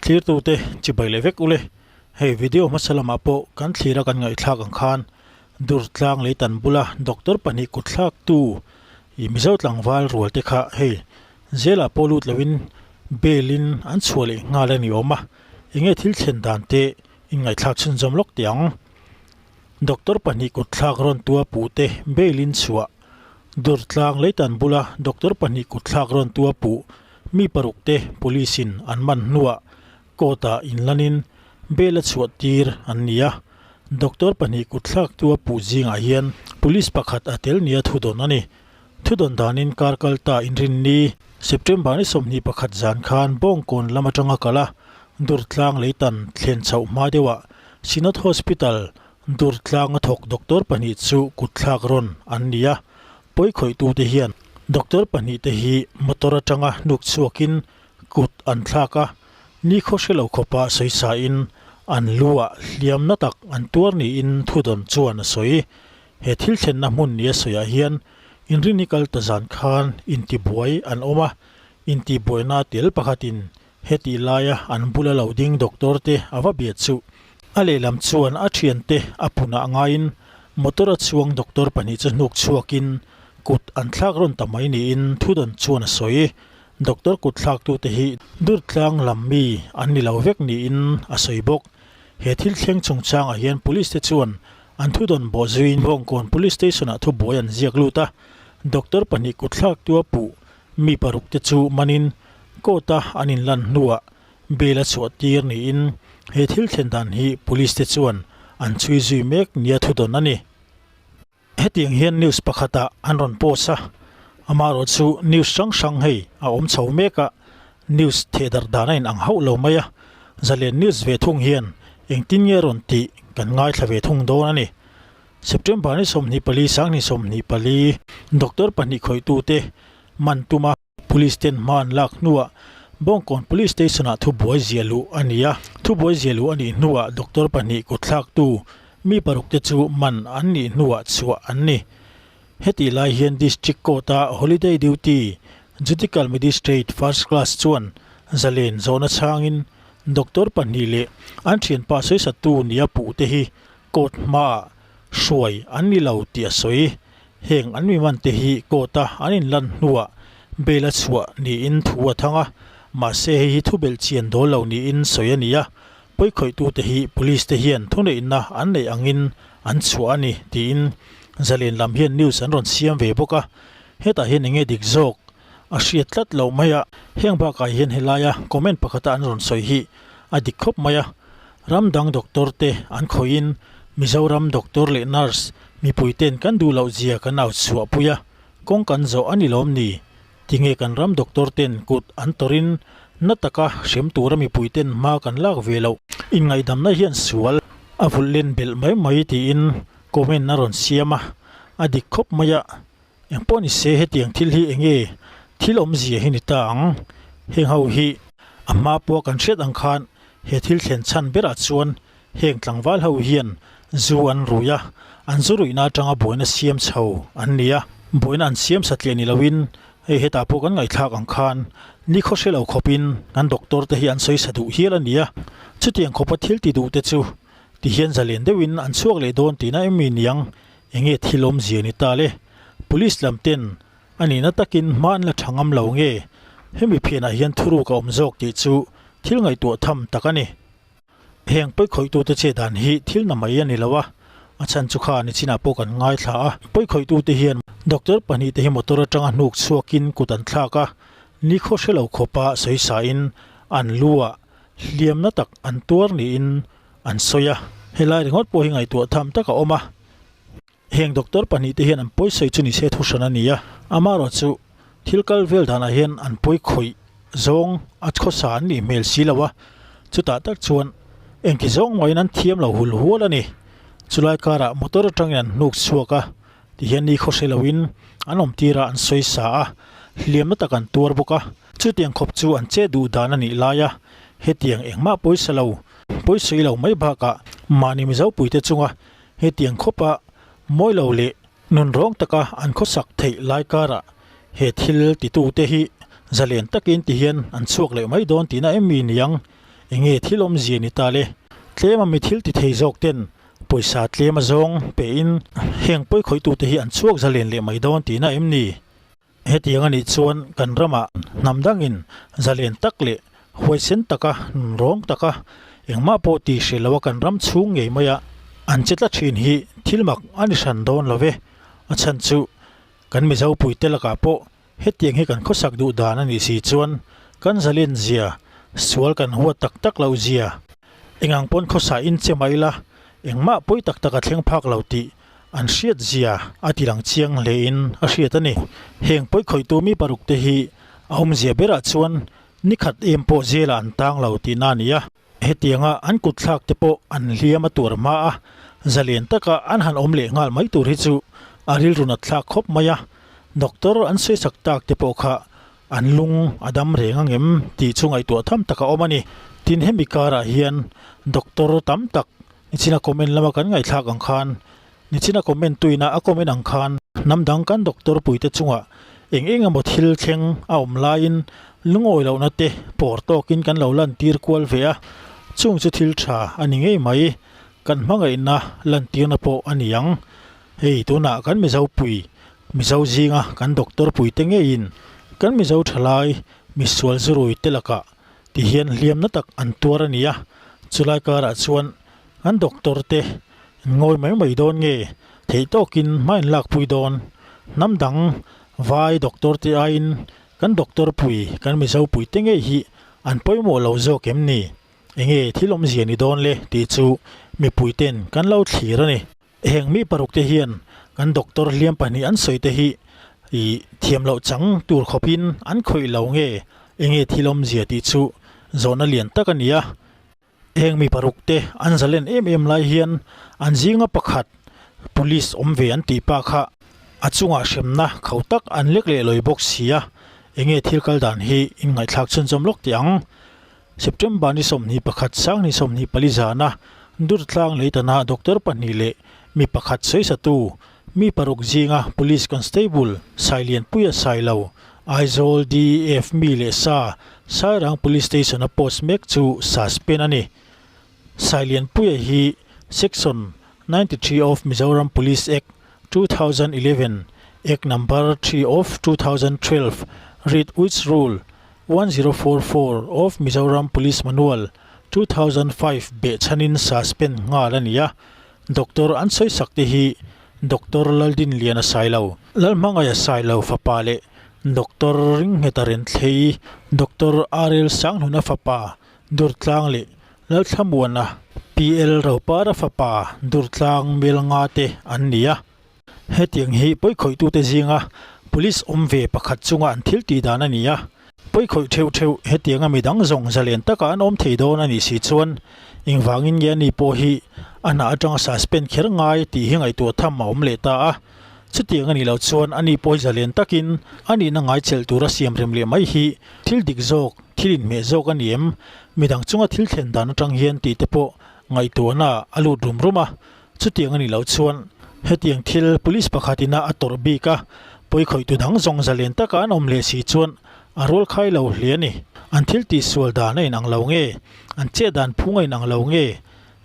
Thlirtute chibai leh vek ule. Hei video hmasa lamah pawh kan thlira kan ngaihthlak ang khan Durtlang leitan bula doctor pahnih kutthlaktu ih Mizo tlangval rual te kha hei zelah pawh lut loin bail in an chhuah leh nghal a ni awm a, enge thil thlen dan te in ngaihthlak chhunzawm lawk teh ang. Doctor pahnih kutthlak rawn tua puh te bail in chhuah Durtlang leitan bula doctor pahnih kutthlak rawn tua puh mi paruk te police in an man hnuah court ah inlanin bail a chhuah tir an ni a. Doctor pahnih kutthlak tua puh zingah hian police pakhat a tel nia thudawn a ni. Thudawn danin kar kal ta inrinni September ni 21 zan khan Bawngkawn lam atanga kal a, Durtlang leitan thlen chhoh hma deuhah Synod Hospital Durtlang a thawk doctor pahnih chu kutthlak rawn an ni a, pawi khawihtute hian doctor pahnih te hi motor atanga hnuk chhuakin kut an thlak a, nikhaw hre lo khawpa sawisa in an lu ah hliam na tak an tuar niin thudawn chuan a sawi. He thil thlenna hmun nia sawiah hian inrini kal ta zan khan intibuai an awm a, intibuaina tel pakhatin Hetih laia an bula lo ding doctor te a va biat chuh. A lehlam chuan a thiante a punah ngaiin motor a chuang doctor pahnih chu hnuk chhuakin kut an thlak rawn ta mai niin thudawn chuan a sawi. Doctor kut thlaktute hi Durtlang lam mi an ni lo vek niin a sawi bawk. He thil thleng chungchangah hian police te chuan an thudawn bawh zuiin Bawngkawn Police Station-ah thubuai an ziak lut a, doctor pahnih kut thlaktu a puh Mi paruk te chu manin court a an inlan hnuah bail a chhuah tir niin he thil thlen dan hi police te chuan an chhui zui mek nia thudawn a ni. Hetiang hian news pakhatah an rawn post a, amaherawh chu news hrang hrang hei a awm chho mek a, news thehdarh dan a inang hauh lo mai a, zalen news ve thung hian engtin nge rawn tih kan ngaithla ve thung dawn a ni. September ni 24 sang ni 24 doctor pahnih khawihtute man tuma police ten hma an lak hnuah Bawngkawn Police Station ah thubuai zia luh a ni a. Thubuai zia luh a nih hnuah doctor pahnih kutthlaktu mi paruk te chu man an nih hnuah chhuah an ni. Hetih lai hian District Court a Holiday Duty Judicial Magistrate First Class chuan zalen zawhna chhangin doctor pahnih leh an thianpa sawisattu nia puh te hi Court hmaah hruai an ni lo tih a sawi. Heng an mi man te hi court a an inlan hnuah bail a chhuah niin thu a thang a, mahse hei hi thubelh chian dawl lo niin sawi a ni a, pawikhawih-tute hi police te hian thuneihna an neih angin an chhuah a ni tiin zalen lam hian news an rawn siam ve bawk a, hetah hian enge dik zawk a hriat tlat loh mai a, heng bakah hian helaia comment pakhata an rawn sawi hi a dik khawp mai a. Ram dang doctor te an khawihin Mizoram doctor leh nurse mipui ten kan duh loh zia kan au chhuah pui a, kawng kan zawh a ni lawm ni? Tinge kan ram doctor ten kut an tawrhin na taka hrem tura mipui ten hma kan lak ve loh? Inngaihdamna hian sual a vulh len belh mai mai tiin comment a rawn siam a, a dik khawp mai a, engpawh ni se hetiang thil hi enge thil awmzia hi ni ta ang? Heng ho hi a hma pawh kan hriat ang khan He thil thlen chhan berah chuan heng tlangval ho hian zu an rui a, an zu ruihna atanga buaina siam chho an ni a, buaina an siam satliah ni loin hei hetah pawh kan ngaihthlak ang khan nikhaw hre lo khawpin kan doctor te hi an sawi sa duh hial a ni a, chutiang khawpa thil ti duh te chu ti hian zalen deuhin an chhuak leh dawn tihna em mi niang enge thil awmzia ni ta le? Police lam ten A nihna takin hma an la tha ngam lo nge? Hemi phianah hian thuruk a awm zawk tih chu thil ngaihtuah tham tak a ni. Heng pawikhawih-tute che dan hi thil na mai a ni lo a, a chhan chu kha nichinah pawh kan ngaithla a. Pawikhawih-tute hian doctor pahnihte hi motor atanga hnuk chhuakin kut an thlak a, nikhaw hre lo khawpa sawisain an lu-ah hliamna tak an tuar niin an sawi a. Helai ringawt pawh hi ngaihtuah tham tak a awm a. Heng doctor pahnih te hian an pawi sawi chu ni se thu hran a ni a, amaherawh chu thil kal vel danah hian an pawi khawih zawng a khawsa an nih hmel si lo a, chutah tak chuan engti zawng mahin an thiam lo hul hual a ni. Chulai karah motor atangin an hnuk chhuak a, tihian ni khaw hre loin an awm tirah an sawi sa a, hliamna tak an tuar bawk a, chutiang khawp chu an che duh dan a nih lai a, hetiang engmah pawisa lo, pawi sawi lo mai bakah mahni Mizo puite chunga Hetiang khawpa mawi lo leh nunrawng taka an khawsak theih lai karah he thil titute hi zalen takin ti hian an chhuak leh mai dawn tihna em mi niang? Enge thil awmzia ni ta le? Tlema mi thil ti thei zawk ten pawisa tlem a zawng pe in heng pawi khawih tute hi an chhuak zalen leh mai dawn tihna em ni? Hetiang a nih chuan kan ramah hnam dangin zalen tak leh huaisen taka nunrawng taka engmah pawh ti hreh loa kan ram chhung ngei maia an che tla thin hi thil mak a ni hran dawn lo ve. A chhan chu kan Mizo puite lakah pawh Hetiang hi kan khawsak duh dan a nih si chuan kan zalen zia, sual kan huat tak tak loh zia, engang pawn khawsa in che mah ila engmah pawi tak tak a thleng phak lo tih an hriat zia a ti lang chiang hle in a hriat a ni. Heng pawi khawihtu mi paruk te hi a awmzia berah chuan nikhat em pawh jail ah an tang lo tihna a ni a. Hetianga an kut thlak te pawh an hliam a tuar hma a, zalen taka an han awm leh nghal mai tur hi chu a rilru nat thlak khawp mai a, doctor an sawisak tak te pawh kha an lung a dam reng ang em tih chu ngaihtuah tham tak a awm a ni. Tin hemi karah hian doctor tam tak nichina comment lama kan ngaihthlak ang khan Nichina comment tuina a comment ang khan hnam dang kan doctor puite chungah eng eng emaw thil thleng a awm laiin lungawi lohna te pawr tawkin kan lo lantir kual ve a, chung chu thil tha a ni ngei mai, kan hmangaihna lantirna pawh a ni ang. Hei tunah kan Mizo pui, Mizo zinga kan doctor puite ngeiin kan Mizo thalai misual zurui te lakah tihian hliamna tak an tuar a ni a, chulai karah chuan An doctor te ngawi mai mai dawn nge theih tawkin hma in lakpui dawn. Hnam dang vai doctor te aiin kan doctor pui kan Mizo pui te ngei hi an pawimawh lo zawk em ni? Enge thil awmzia ni dawn le tih chu mipui ten kan lo thlir a ni. Heng mi paruk te hian kan doctor hliam pahnih an sawi te hi ih thiam loh chang tur khawpin an khawih lo nge enge thil awmzia tih chu zawhna lian tak a ni a. Heng mi paruk te an zalen em em lai hian an zinga pakhat police awm ve an tih pa kha a chungah hremna kho tak an lek leh lawi bawk si a, enge thil kal dan hi in ngaihthlak chhunzawm lawk teh ang. September ni 21 sang ni 24 zana Durtlang Leitana doctor pahnih leh mi pakhat sawisatu mi paruk zinga police constable Sailianpuia Sailo Aizawl DEF mi leh sa Sairang Police Station a post mek chu suspend a ni. Sailianpuia hi Section 93 of Mizoram Police Act 2011, Act Number 3 of 2012 read with Rule 1044 of Mizoram Police Manual 2005 behchhanin suspend nghal a ni a. Doctor an sawisak te hi Doctor Laldinliana Sailo, Lalhmangaia Sailo fapa leh Doctor Ringheta Renthlei, Doctor RL Sanghluna fapa Durtlang leh Lalthlamuana PL Ropara fapa Durtlang Melnga te an ni a. Hetiang hi pawikhawih-tute zinga Police awm ve pakhat chunga an thil tih dan a ni a. Pawikhawih theuh theuh hetianga midang zawng zalen taka an awm thei dawn a nih si chuan engvangin nge ani pawh hi a hna atanga suspend kher ngai tih hi ngaihtuah tham a awm leh ta a. Chutiang a nih loh chuan ani pawh hi zalen takin a nihna ngai chelh tura siam rem leh mai hi thil dik zawk, thil inhmeh zawk a ni em? Midang chunga thil thlen dan atang hian tih te pawh ngaihtuahna a lut rum rum a. Chutiang a nih loh chuan hetiang thil police pakhat ina a tawrh bik a, pawikhawihtu dang zawng zalen taka an awm leh si chuan a rual khai lo hle a ni. An thil tihsual dan a inang lo nge? An chet dan phung a inang lo nge?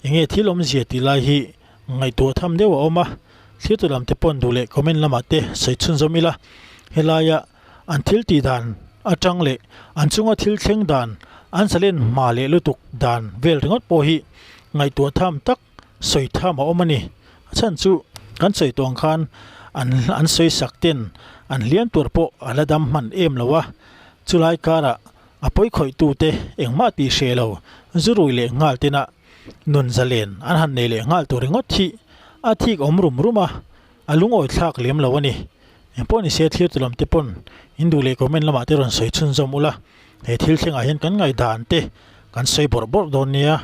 Enge thil awmzia tih lai hi ngaihtuah tham deuh a awm a, thiltu lam te pawn duh leh comment lamah te sawi chhunzawm ila, helaia an thil tih dan atang leh an chunga thil thleng dan an zalen hma leh lutuk dan vel ringawt pawh hi ngaihtuah tham tak sawi tham a awm a ni. A chhan chu kan sawi tawh ang khan an an sawi sak ten an hliam tur pawh a la dam hman em lo a, chulai karah a pawi khawih tute engmah tih hreh lo zu rui leh nghal tena nun zalen an han nei leh nghal tur ringawt hi a thik awm rum rum a, a lungawi thlak lem lo a ni. Engpawh ni se thlir tu lam te pawn in duh leh comment lamah te rawn sawi chhunzawm ula, he thil thlengah hian kan ngaihdan te kan sawi bawrh bawrh dawn nia.